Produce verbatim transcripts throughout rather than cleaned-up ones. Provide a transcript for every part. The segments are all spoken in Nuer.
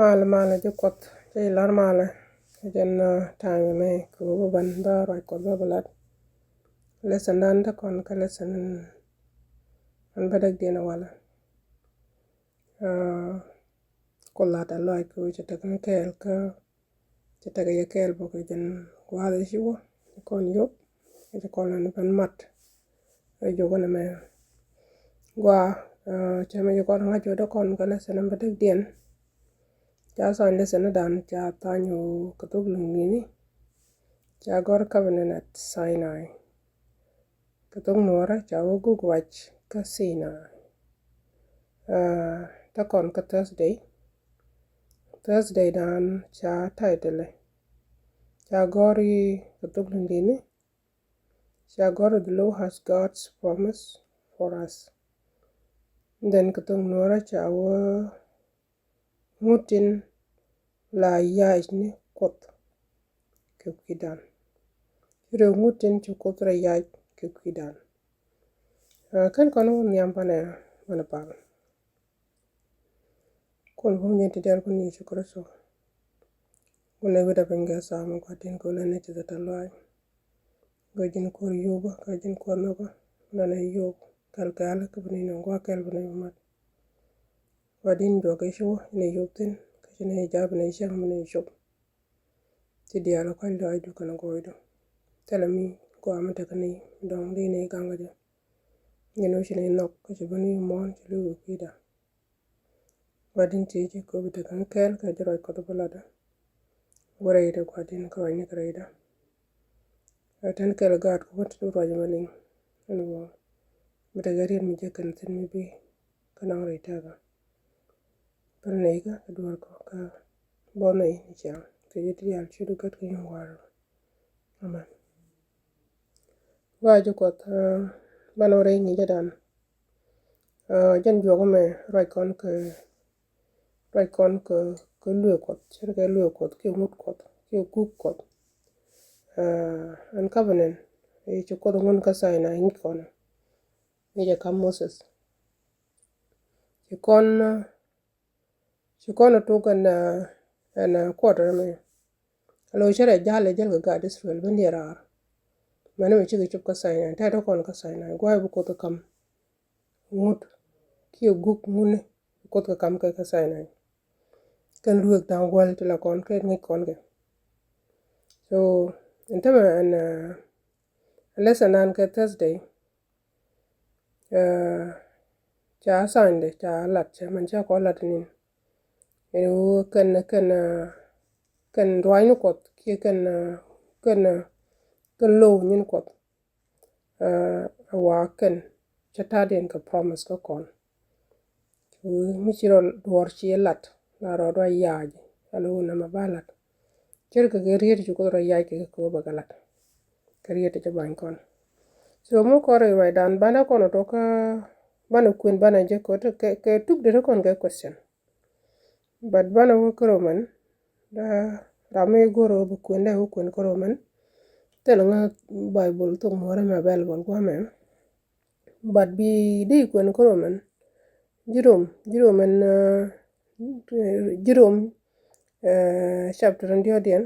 Malɛ, malɛ ji̱ Kuɔth, cä ji̱ la̱r malɛ. Cä jɛn, ah, ta̱a̱ŋ ɛmɛ kɛ ɣöö bä ban bä ruac Kuɔth bä bä lat. Lesson dan te kɔn kä lesson in, in bä däkdiɛn ɛ walɛ. Ah, Kuoth la tɛth lɔaac kɛ ɣöö cɛ tekɛ ni kɛɛl kä, cɛ tekɛ yɛ kɛɛl bä kɛ jɛn gua̱a̱th ɛ ci wä, ci kɔn yop, cɛ kɔn lɛ ni ben mat. Ɛ jokɛ nɛmɛ. Gua, ah, cɛ mɛ jɛ kɔn ŋa̱c wä dee kɔn kɛ lesson in bä däkdiɛn. Ca tha̱a̱ny lesson dan ca tha̱a̱ny wä kɛ thok Liŋli̱ni. Ca gɔ̱r covenant at Sinai. Kɛ thok Nuɔ̱ɔ̱rä ca wä guk ruac kä Sinai. Ah, te kɔn kä Thursday. Thursday dan ca title ca gɔ̱r i̱ kɛ thok Liŋli̱ni. Ca gɔ̱r i̱ the law has God's promise for us. Then kɛ thok Nuɔ̱ɔ̱rä ca wä ŋut tin la yac ni Kuoth kɛ kui̱dan. Ci rɛ ŋut tin ci Kuoth rɛ yac kɛ kui̱dan. Ah, kɛn kɔn wä nhiam banɛ, banɛ pal. Kun bum nyin ti dial kun Yesu Kristo. Kun ɛ wi̱da piny gɛ sam Gua̱di̱n kɛ lɛ ni ti dɛ tɛth lɔaac. Gɛ ji̱n kuɔr yupä, gɛ ji̱n kuɔr nhɔkä. Kun ɛ yop kɛl kɛl kä bi ni nɔ gua kɛl bi ni mat. Gua̱di̱n juɔk kɛ cu inɛ yop thin kä ci ni jap inɛ cäŋ bi ni cop. Ti diaal ɛ kua̱c lɔaacdu kɛnɛ gɔɔydu. Thilɛ mi gɔaa mi tekɛ ni dɔ̱ŋ di ni gaŋ kä jɛ. Jɛn ɣöö ci ni nhɔk kä ci ben wi̱i̱ muɔ̱ɔ̱n ci lui̱ wi̱i̱ kui̱da. Gua̱di̱n ti ci kööbi tekɛ ni kɛɛl kɛ ji̱ ruac Kuɔth bä latdä. Wä rɛydɛ Gua̱di̱n kä ruacni kɛ rɛydä. Ɛ tɛn kɛl gaat kɛ wä ti ruac mɛ liŋ. Ɛn wä mi tekɛ riet mi jɛ kɛn thi̱n mi bi kä naŋ rɛy tɛkä. Pɛr nɛy kä kɛ duɔ̱ɔ̱r kɔ kä buɔth nɛy ni ciaŋ. Kɛ ji̱ ti diaal ciötdu gät kɛ yio̱w wa̱a̱r. Amen. Gɔaa ji̱ Kuɔth, ah, banɛ wä rɛy ŋi̱i̱cä dan. Ah, jɛn juɔk mɛ ruac kɔn kɛ, ruac kɔn kɛ, kɛ luëë Kuɔth, ce̱tkɛ luëë Kuɔth, kiɛ ŋut Kuɔth, kiɛ guk Kuɔth. Ah, ɛn covenant, eh, ci Kuoth ŋun kä Sinai ŋi̱i̱c kɔn. Ŋi̱i̱cɛ ka̱m Moses. Ci kɔn, ah, Ci kɔn ɛ tok ɛn, ah, ɛn, ah, quarter ɛmɛ. Alo cɛ rɛ ja̱l ɛ jäl kɛ gaat Israel ben diɛ raar. Mɛn ɛmɛ cikɛ cop kä Sinai, tɛt ɛ kɔn kä Sinai, gua̱a̱c bi Kuoth ɛ ka̱m ŋut kiɛ guk ŋuni bi Kuoth kɛ ka̱m kɛ kä Sinai. Kɛn luëëk da̱ŋ wäl ti la kɔn kɛ ŋi̱c kɔn kɛ. So ɛn tämɛ ɛn, ah, lesson dan kɛ Thursday. Ah, ca sign dɛ ca lat, cɛ mɛn ca kɔ lat nin. Ɛn ɣöö kɛn, kɛn, ah, kɛn ruaacni Kuɔth kiɛ kɛn, ah, kɛn, ah, kɛn lo̱w nyin Kuɔth. Ah, a wa kɛn cɛ ta̱a̱diɛn kɛ promise kä kɔn. Mi ci rɔ duɔ̱ɔ̱r ci lat la rɔ rɔ yac. Alo nɛmɛ ba lat. Ce̱tkɛ kɛ riet ci Kuoth rɔ yac kɛ kɛ kɛ bɛ kɛ lat. Kɛ riet ci ba̱ny kɔn. So mi kɔn rɔ ruacdan banɛ kɔn ɔ tɔ kä banɛ kuën banɛ jɛ kɛ kɛ tuk dee kɔn kɛ question. But banɛ wä kä Roman, da ram mi go̱r wä bi kuën dɛ wä kuën kä Roman. Thil ŋä Bible thok muɔrɛ mɛ available guamɛ. But bi di kuën kä Roman. Ji̱ Rom, ji̱ Rom ɛn, ah, ji̱ Rom, eh, chapter in diɔ̱kdiɛn.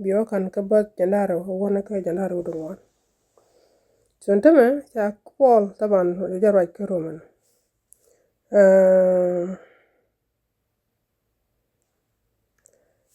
Bi wä kan kä verse jɛn da̱rɛ wä wä kä jɛn da̱rɛ wä duŋ wan. So tämɛ ca Paul taban jɛ ruac kä Roman. Eh,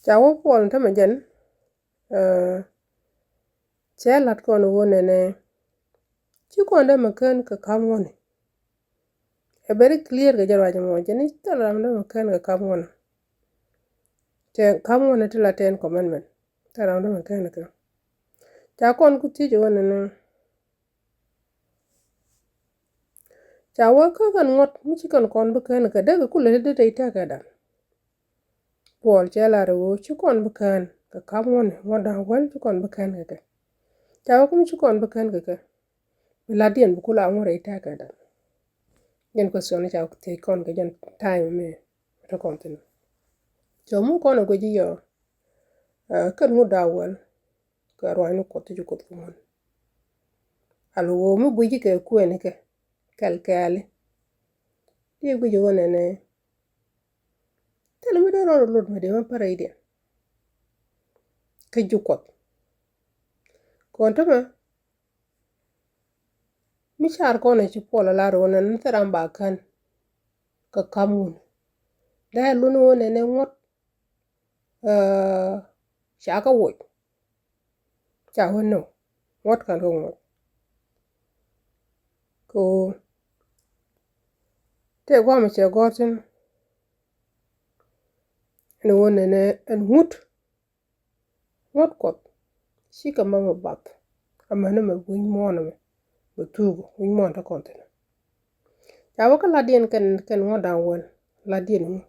Ca wä Puɔl tämɛ jɛn, eh, cɛ lat kɔn wä nɛnɛ. Ci kɔn dee mɛ kään kɛ ka̱m ŋuɔ̱ni. Ɛ very clear kɛ jɛ ruac mɔ jɛn i̱ thil ram dee mɛ kään kɛ ka̱m ŋuɔ̱ni. Tɛ ka̱m ŋuɔ̱ni ti la ten commandment. Thil ram dee mɛ kään kɛ. Ca kɔn ku thiec wä nɛnɛ. Ca wä kä kɛn ŋuɔ̱t mi ci kɛn kɔn bi kään kɛ dee kɛ kulɛ dee tɛy tɛkɛ dan. Puɔl cɛ lar ɛ ɣöö ci kɔn bi kään kɛ ka̱m ŋuɔ̱ni ŋuɔ̱t da̱a̱ŋ wäl ci kɔn bi kään kɛ kɛ. Ca wä kä mi ci kɔn bi kään kɛ kɛ. Bi latdiɛn bi kula ŋuɔ̱t rɛy tɛkɛ dan. Jɛn question ca thiec kɔn kɛ jɛn time mi te kɔn thin. Cɛ mu kɔn ɛ guic i̱ yɔ, ah, kɛn ŋut da̱a̱ŋ wäl kɛ ruaacni Kuɔth ti ci Kuoth kɛ ŋuɔ̱n. Al ɣöö mi guic ikɛ kuɛɛni kɛ kɛl kɛɛli. Ti guic i̱ ɣöö nɛnɛ. Thilɛ mi dee rɔɔd lot mi dee mi pärɛ i̱diɛn kä ji̱ Kuɔth. Kɔn tämɛ mi car kɔn ɛ ci Puɔl ɛ lar ɣöö nɛn ni thil ram ba kän kɛ ka̱m ŋun. Dee lun ɣöö nɛn ɛ ŋuɔ̱t, ɛ, ca kɛ woc. Ca wä nɔ ŋuɔ̱t kän kä ŋuɔ̱t. Kɛ ɣöö tëë gua̱a̱mɛ cɛ gɔ̱r thi̱n ɛn ɣöö nɛn ɛ ɛn ŋut. Ŋuɔ̱t Kuɔth cikɛ ma mɛ bath. Amäni mɛ wi̱ny muɔ̱ɔ̱n mɛ bɛ thuuk wi̱ny muɔ̱ɔ̱n te kɔn thi̱n. Ca wä kä la̱tdiɛn kɛn, kɛn ŋuɔ̱t da̱ŋ wäl, la̱tdiɛn ŋu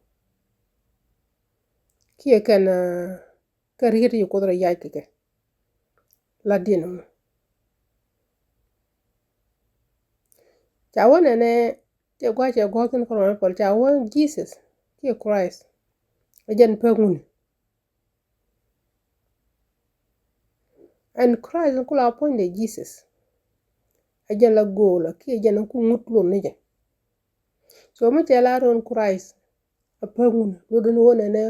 kiɛ kɛn, aa, kɛn riet ti ci Kuoth rɔ yac kɛ kɛ. La̱tdiɛn ŋu ca wä nɛnɛ tëë gua̱a̱mɛ cɛ gɔ̱r thi̱n kä ruɔ̱n Puɔl ca wä Jesus kiɛ Christ ɛ jɛn pek ŋuni. Ɛn Christ ku la puɔ̱nydɛ Jesus. Ɛ jɛn la go̱o̱lä kiɛ jɛn ku ŋut lon ni jɛ. So mi cɛ la ruɔ̱n Christ ɛ pek ŋuni, lotdɛ ni ɣöö nɛnɛ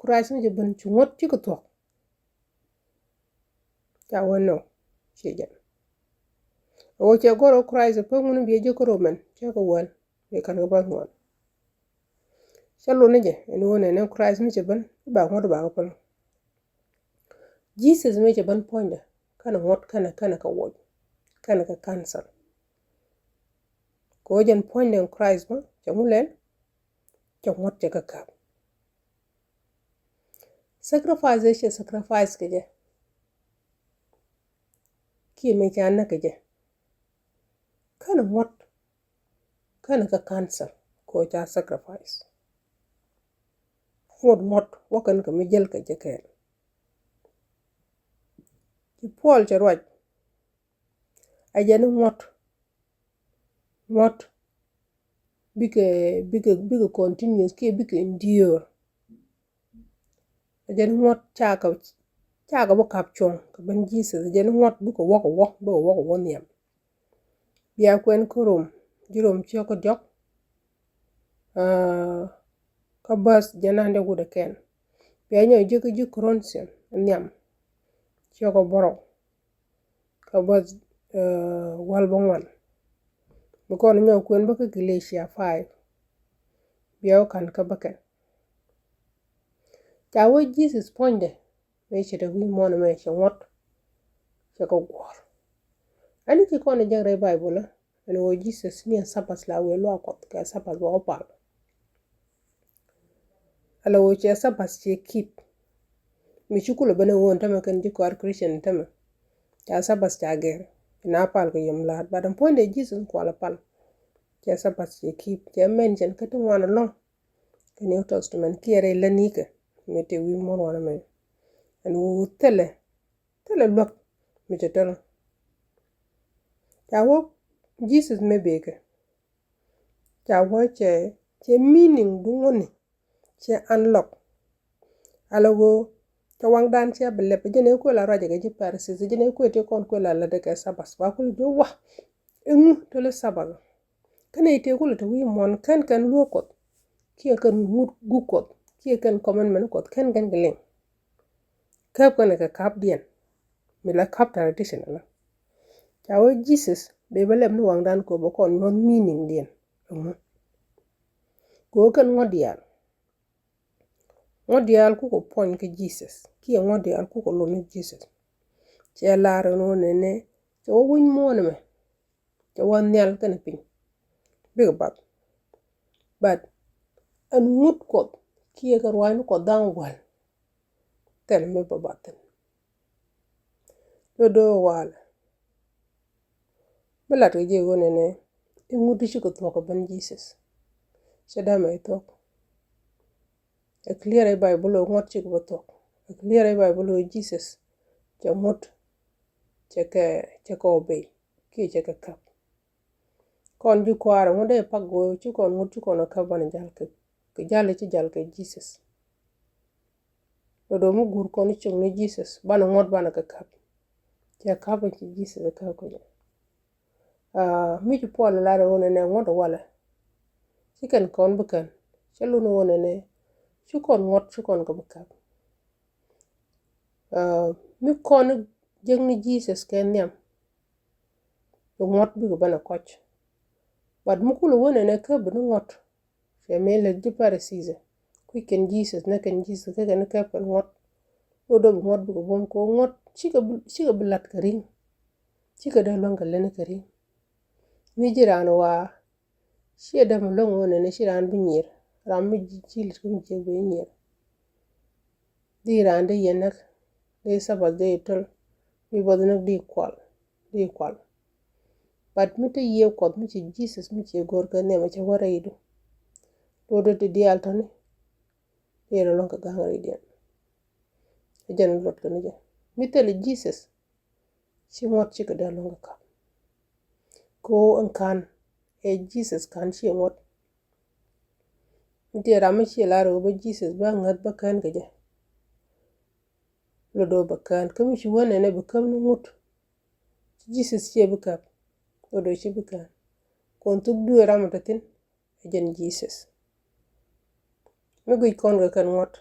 Christ mi cɛ ben ci ŋuɔ̱t cikɛ thuɔ̱k. Ca wä nɔ, ciɛ jɛn. Ɛ ɣöö cɛ gɔ̱r ɣöö Christ ɛ pek ŋuni biɛ ji̱ kä Roman, cɛ kɛ wäl, biɛ ka̱n kɛ bäth ŋuan. Cä lotni jɛ ɛn ɣöö nɛnɛ Christ mi cɛ ben i̱ ba ŋuɔ̱t i̱ ba kɛ päl. Jesus mi cɛ ben puɔ̱nydɛ kɛnɛ ŋuɔ̱t kɛnɛ, kɛnɛ kɛ woc, kɛnɛ kɛ cancer. Kɛ ɣöö jɛn puɔ̱nydɛ ɛn Christ bä cɛ ŋu lɛl, cɛ ŋuɔ̱t cɛ kɛ käp. Sacrifice cɛ sacrifice kɛ jɛ kiɛ mi ca näk kɛ jɛ kɛnɛ ŋuɔ̱t kɛnɛ kɛ cancer kɛ ɣöö ca sacrifice. Ŋuɔ̱t, ŋuɔ̱t wä kɛn kɛ mi jäl kɛ jɛ kɛɛl. Ci Puɔl cɛ ruac a jɛn ni ŋuɔ̱t, ŋuɔ̱t bikɛ, bikɛ, bikɛ continuous kiɛ bikɛ endure. A jɛn ŋuɔ̱t cakɛ, cakɛ bi kap cuɔ̱ŋ kɛ ben Jesus. A jɛn ŋuɔ̱t bikɛ wä kɛ wä, bikɛ wä kɛ wä nhiam. Bia kuɛn kä Rom, ji̱ Rom ciek kä diɔ̱k, aa, kä bäth jiɛn an dee wut ɛ kɛn. Bia nyɔk ji̱ kä ji̱ Corinthian nhiam ciek kä bärɔw kä bäth, aa, wäl bä ŋuan. Bi kɔn nyɔk kuɛn bä kä Galatia five. Bia wä ka̱n kä bä kɛn. Ca wee Jesus puɔ̱nydɛ mëë cɛ te wi̱i̱ muɔ̱ɔ̱n ɛmɛ cɛ ŋuɔ̱t, cɛ kɛ guɔ̱ɔ̱r. Ɛn ci kɔn ɛ jek rɛy Baibol ɛ ɛn ɣöö Jesus ni ɛ Sabath la wëë luaak Kuɔth kɛ Sabath bɛ wä pal. Ala ɣöö cɛ Sabath cɛ keep. Mi ci kulɛ ben ɛ ɣöö ɛn tämɛ kɛn ji̱ kɔaar Christian ɛn tämɛ ca Sabath ca gɛr, ci na pal kɛ yom la̱a̱t, but ɛn puɔ̱nydɛ Jesus kualɛ pal. Cɛ Sabath cɛ keep, cɛ mention kä ti ŋuan ɛlɔ̱ŋ kä New Testament kiɛ rɛy lätnikɛ mi te wi̱i̱ muɔ̱ɔ̱n wanɛ mɛ. Ɛn ɣöö thilɛ, thilɛ luäk mi cɛ tɔl. Ca wä Jesus mëë bëë kɛ, ca wä cɛ, cɛ meaning duŋäni cɛ unlock. Ala ɣöö cɛ waŋdan cɛ bi lɛp, jɛn ɛ kuël a ruacɛ kɛ ji̱ Pharisees, jɛn ɛ kuël ti kɔn kuël a lätdɛ kɛ Sabath. Ba kulɛ ji̱ wä, ɛŋu tɔli Sabath? Kɛn ɛ tëë kulɛ te wi̱i̱ muɔ̱ɔ̱n kɛn kɛn luäk Kuɔth kiɛ kɛn ŋut guk Kuɔth kiɛ kɛn commandment Kuɔth kɛn kɛn kɛ liŋ. Käp kɛn kɛ ka̱pdiɛn mi la ka̱p tradition ala. Ca wee Jesus bëë bä lɛp ni waŋdan kɛ bä kɔn nyuɔ̱th meaningdiɛn ɛŋu. Kɛ ɣöö kɛn ŋuɔ̱t diaal. Ŋuɔ̱t diaal kukɛ puɔ̱ny kä Jesus kiɛ ŋuɔ̱t diaal kukɛ lon ni Jesus. Cɛ lar ɛn ɣöö nɛnɛ cɛ wä wi̱ny muɔ̱ɔ̱n ɛmɛ. Cɛ wä nhial kɛnɛ piny bikɛ bath. But ɛn ŋut Kuɔth kiɛ kɛ ruaacni Kuɔth da̱ŋ wäl thil mi bä bath thi̱n. Do̱do̱ walɛ mi lat kɛ ji̱ ɣöö nɛnɛ i̱ ŋut ti cikɛ thuɔ̱k kɛ ben Jesus. Cɛ da̱mɛ i̱ thuɔ̱k. Ɛ clear i̱ Baibol ɣöö ŋuɔ̱t cikɛ bä thuɔ̱k. Ɛ clear i̱ Baibol ɣöö Jesus cɛ ŋut, cɛ kɛ, cɛ kɛ obey kiɛ cɛ kɛ käp. Kɔn ji̱ kɔaarɛ ŋut dee pak ɣöö ci kɔn ŋut ci kɔn ɛ käp banɛ jal kɛ, kɛ jal i̱ ci jal kɛ Jesus. Do̱do̱ mi guur kɔn i̱ cok ni Jesus banɛ ŋuɔ̱t banɛ kɛ käp. Cɛ käp in ci Jesus ɛ käp kɛ jɛ. Aa, mi ci Puɔl lar ɛ ɣöö nɛnɛ ŋuɔ̱t ɛ walɛ. Ci kɛn kɔn bi kɛn cɛ lun ɛ ɣöö nɛnɛ Ci kɔn ŋuɔ̱t, ci kɔn kɛ bi käp. Aa, mi kɔn jek ni Jesus kɛ nhiam, bi ŋuɔ̱t bikɛ ben a kɔc. But mi kulɛ wä nɛnɛ käp bi ni ŋuɔ̱t. Cɛ mi lɛ ji̱ Pharisees kui̱ kɛn Jesus, nɛ kɛn Jesus, kɛ kɛn käp kɛn ŋuɔ̱t. Lo dee bi ŋuɔ̱t bikɛ buɔ̱m kɛ ŋuɔ̱t cikɛ bi, cikɛ bi lat kɛ ri̱ŋ. Cikɛ dee luäŋ kɛ leni kɛ ri̱ŋ. Mi ji̱ raan waa, ciɛ dee mi luäŋ wä nɛnɛ ci raan bi nyier. Ram mi ji̱ ci lit kä mi jiɛk bi nyier. Di raan di yɛ näk, di Sabbath di töl, mi buɔth näk di kual, di kual. But mi te yiëë Kuɔth, mi ci Jesus, mi ci go̱r kɛ nhiam, cɛ wä rɛydu. Luɔtdɛ ti diaal tɔni, di rɛ luäŋ kɛ ga̱ŋ rɛydiɛn. Ɛ jɛn luɔt kɛ ni jɛ. Mi thilɛ Jesus, ci ŋuɔ̱t cikɛ dee luäŋ kɛ käp. Ko ɛn ka̱n, ɛ Jesus ka̱n ci ŋuɔ̱t. Mi ti ram mi ci lar ɣöö bä Jesus bä ŋäth bä kään kɛ jɛ. Lot ɣöö bä kään, kä mi ci wä nɛnɛ bi käp ni ŋut. Ci Jesus ciɛ bi käp. Lot ɣöö ci bi kään. Kɔn thuk duëë ram ɔ te thi̱n, ɛ jɛn Jesus. Mi guic kɔn kɛ kɛn ŋuɔ̱t.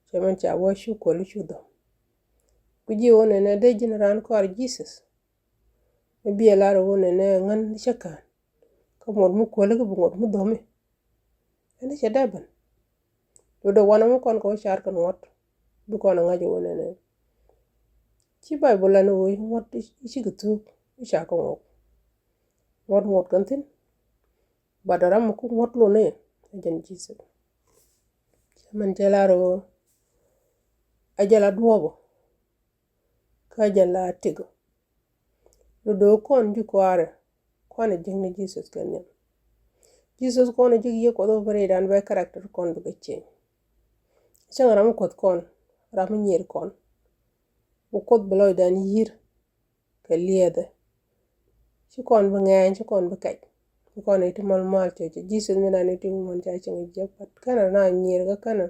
Cɛ mɛn ca wä cu kuɔli cu dhɔm. Guic ji̱ wä nɛnɛ dee ji̱n raan kɔaar Jesus. Mi biɛ lar wä nɛnɛ ŋän cä kään. Kä ŋuɔ̱t mi kuɔli kä bi ŋuɔ̱t mi dhɔmi. Ɛn cɛ dee ben. Lo dee wanɛ mi kɔn kɛ wä car kɛ ŋuɔ̱t. Bi kɔn a ŋa̱c wä nɛnɛ. Ci Baibol lan wä ŋuɔ̱t i̱ cikɛ thuk i̱ ca kɛ ŋuɔ̱t. Ŋuɔ̱t ŋuɔ̱t kɛn thi̱n. But ram mi ku ŋuɔ̱t lon i̱ ɛ jɛn Jesus. Cɛ mɛn cɛ lar wä a jɛ la duɔ̱ɔ̱p ɔ. Kä jɛn la tik ɔ. Lo do̱o̱k kɔn ji̱ kuaarɛ, kɔn a jiäkni Jesus kɛ nhiam. Jesus kɔn a jiäk yiëë Kuɔth ɔ bä rɛydan bɛ character kɔn bikɛ change. Cäŋ ram mi Kuɔth kɔn, ram mi nyier kɔn. Bi Kuoth bi lɔcdan yi̱r kɛ liɛɛthɛ. Ci kɔn bi ŋɛɛny, ci kɔn bi kɛc. Ci kɔn iti mal mal cɛ, cɛ Jesus mi dan iti ŋuɔn ca cieŋ jiäk, but kɛnɛ na nyier kä kɛnɛ,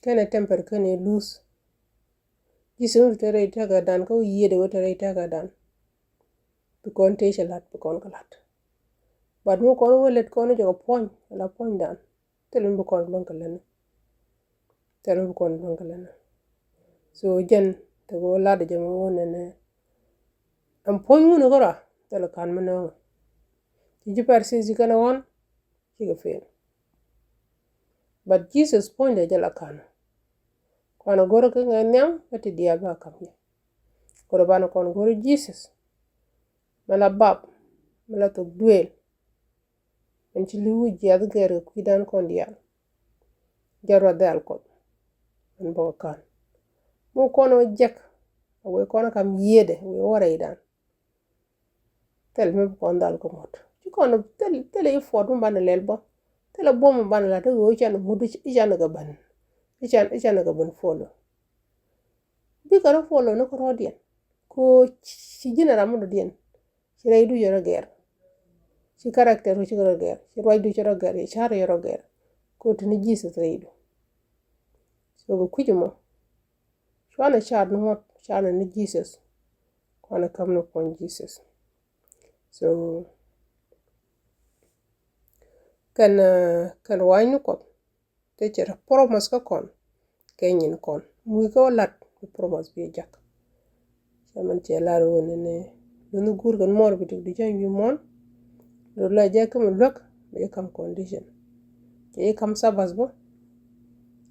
kɛnɛ temper kɛnɛ lose. Jesus mi te rɛy tɛkädan kä wä yiëëdɛ wä te rɛy tɛkädan. Bi kɔn tëë cɛ la̱t, bi kɔn kɛ la̱t. But mi kɔn wä lät kɔn jɛ kɛ puɔ̱ny, ala puɔ̱nydan. Thilɛ mi bi kɔn luäŋ kɛ länä. Thilɛ mi bi kɔn luäŋ kɛ länä. So jɛn tekɛ wä lat jɛ mi wä nɛnɛ. Ɛn puɔ̱ny ŋun kä rɔ thilɛ ka̱n mi nööŋä. Ci ji̱ Pharisees kɛnɛ ɣɔn cikɛ fail. But Jesus puɔ̱nydɛ jɛ la ka̱n. Kuan a go̱rä kä ŋɛ nhiam kä ti diaal ba ka̱m yɛ. Go̱rä banɛ kɔn go̱rä Jesus. Mɛ la bap, mɛ la thok duëël. Ɛn ci li̱w jiath gɛr kɛ kui̱dan kɔn diaal. Jɛ ruath dhɛl Kuɔth. Ɛn bä kɛ ka̱n. Muk kɔn wä jek. A wee kɔn kam yiëëdɛ wee wä rɛydan. Thil mi bi kɔn dhal kɛ ŋuɔ̱t. Ci kɔn thil, thil i̱ puɔt mi banɛ lɛl bä. Thil i̱ buɔm mi banɛ lat i̱ ɣöö i̱ can i̱ ŋut i̱ can i̱ kɛ ben. I̱ can, i̱ can i̱ kɛ ben follow. Bikɛ rɔ follow ni kärɔɔdiɛn. Kɛ ɣöö ci ji̱n ɛ ram mi dɔ̱diɛn. Ci rɛydu cɛ rɔ gɛr. Ci character du ci rɔ gɛr. Ci ruacdu cɛ rɔ gɛr. Ci ca̱r cɛ rɔ gɛr. Kɛ ɣöö te ni Jesus rɛydu. So kɛ kui̱c ɛmɔ. Cuanɛ car ni ŋuɔ̱t, car ni ni Jesus. Kuanɛ käm ni puɔ̱ny Jesus. So kɛn, kɛn ruaacni Kuɔth. Te cɛ promise kä kɔn kɛ nyin kɔn. Mui̱ kä wä lat bi promise bi jak. Cɛ mɛn cɛ lar wä ni ni luth ni guur kɛn muɔr bi tik di jɛ nyu muɔn. Luth la jɛ kä mi luäk bi jɛ kam condition. Cɛ jɛ kam Sabbath bä.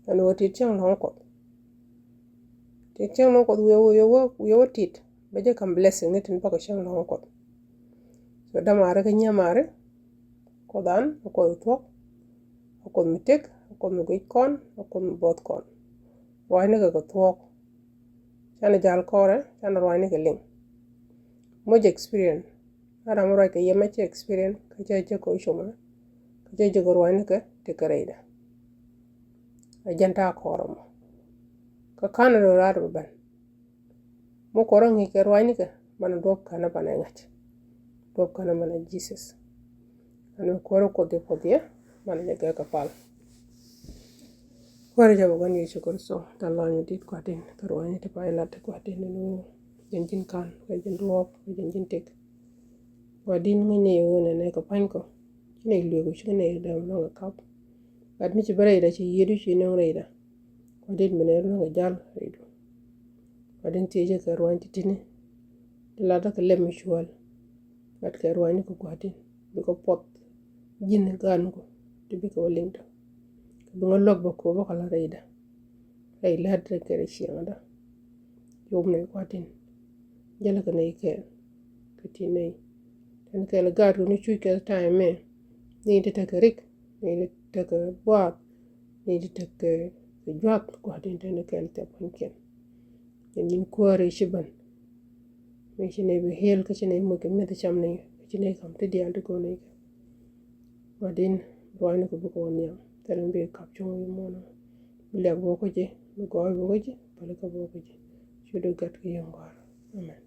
Ɛn wä tit cäŋ lɔ̱ŋ Kuɔth. Tit cäŋ lɔ̱ŋ Kuɔth wiɛ wä, wiɛ wä, wiɛ wä tit. Bɛ jɛ kam blessing ni tin bäkɛ cäŋ lɔ̱ŋ Kuɔth. So dämaari kä nyiamaari. Kuɔth an, a Kuɔth thuɔ̱k. A Kuɔth mi tëk, a Kuɔth mi guic kɔn, a Kuɔth mi buɔth kɔn. Ruacnikɛ kɛ thuɔ̱k. Canɛ jal kɔrɛ, canɛ ruacnikɛ liŋ. Much experience. A ram ruac kɛ yɛ mɛ cɛ experience, kä cɛ jɛ kɛ wä comɛ. Kä cɛ jɛ kɛ ruacnikɛ ti kɛ rɛydɛ. A jɛn ta̱a̱ kɔrɛ mɔ. Kä ka̱n a rɔ raar bɛ ben. Mi kɔrɛ ŋi̱i̱c kɛ ruacnikɛ, banɛ duɔ̱p känä banɛ ŋa̱c. Duɔ̱p känä banɛ Jesus. Ɛn mi kɔrɛ Kuoth i̱ Kuoth yɛ, banɛ jɛ gɛk kɛ pal. Kuäär jɛ bɛ gua̱n Yecu Kritho, tɛ lɔny mi di̱t Kua̱r tin, tɛ ruɔ̱ny ti pay lat ti Kua̱r tin ni wä. Jɛn ji̱n ka̱n, kɛ ji̱n duɔ̱ɔ̱p, kɛ ji̱n ji̱n tëk. Kua̱r tin ŋäcnɛ yɛ ɣöö nɛnɛ kɛ pa̱ny kɔ. Ci nɛy lueek ɣöö ci kɛ nɛy däm lɔ̱ŋ kɛ kap. Gat mi ci bä rɛyda ci yiëëdu ci nöŋ rɛyda. Gua̱di̱n mi nɛ luäŋ kɛ jal rɛydu. Gua̱di̱n thiecä kɛ ruany ti ti̱ni. Ti latdä kɛ lɛm mi cuɔl. Gat kɛ ruany ni kɛ gua̱di̱n bikɛ puɔth ji̱n gan ku ti bikɛ wä liŋdä. Kɛ bi ŋä luäk bä ko̱o̱bä kɛ la rɛyda. Rɛy lätdä kɛ rɛy ciɛŋdä. Yop nɛy gua̱di̱n. Jälä kɛ nɛy kɛɛl kɛ ti nɛy. Tɛn kɛɛl gaat kɛ ni cuc kɛ ta̱a̱ mɛ. Ni ti tekɛ rik, ni ti tekɛ buath, ni ti tekɛ kɛ juath gua̱di̱n tɛn kɛɛl tɛp kunykiɛn. Ni nyin kuäär i̱ ci ben. Mi ci nɛy bi hiɛl kä ci nɛy moc kɛ mi̱eth cam ni kä ci nɛy kam ti diaal ti go̱o̱r ni kɛ. Gua̱di̱n ruaacni kɛ bikɛ wä nhiam thilɛ mi bi kap cuŋ wi̱i̱ muɔ̱ɔ̱n. Bi liak bä kä ji̱, bi gɔɔy bä kä ji̱, päli kä bä kä ji̱. Cu dee gat kɛ yɛn gɔ̱a̱r. Amen.